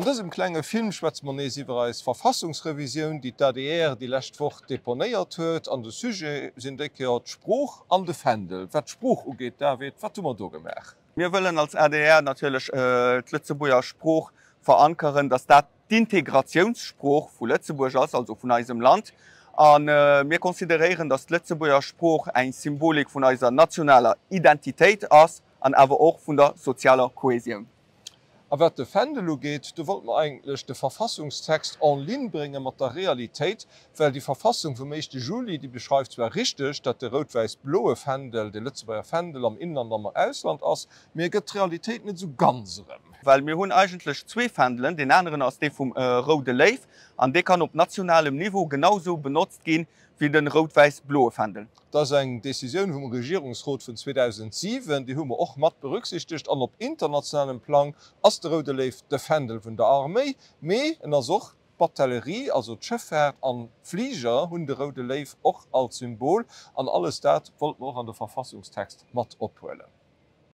An dësem klenge Film schwätze mer nees iwwer eis Verfassungsrevisioun, déi d'ADR déi lescht Woch deponéiert huet. An de Sujet sinn déi Kéier d'Sprooch an de Fändel. Wat d'Sprooch ugeet, David, wat hu mer do gemaach? Mir wëllen als adr natierlech d'Lëtzebuerger Sprooch verankeren, datt dat d'Integratiounssprooch vu Lëtzebuerg ass, also vun eisem Land. A mir consideréieren, datt d'Lëtzebuerger Sprooch eng Symbolik vun eiser nationaler Identitéit ass an awer och vun der sozialer Kohesioun. A wat de Fändel ugeet, do wollte mer eigentlech de Verfassungstext en ligne brénge mat der Realitéit, well déi Verfassung vum éischte Juli, déi beschreift zwar richteg, datt de rout-wäiss-bloe Fändel de Lëtzebuerger Fändel am Inland an am Ausland ass, mee e gëtt d'Realitéit net esou ganz erëm. Well mir hunn eigentlech zwee Fändelen, deen aneren ass dee vum Roude Léiw an dee kann op nationalem Niveau genau esou benotzt ginn, wéi den rout-wäiss-bloe Fändel. Dat ass eng Décisioun vum Regierungsrot vun 2007, déi hu mer och mat berücksichtegt. An op internationalem Plang ass de Roude Léiw de Fändel vun der Arméi, mee en ass och d'Batellerie, also d'Schëffaart an d'Fliger hunn de Roude Léiw och als Symbol. An alles dat wollte mer och an de Verfassungstext mat ophuelen.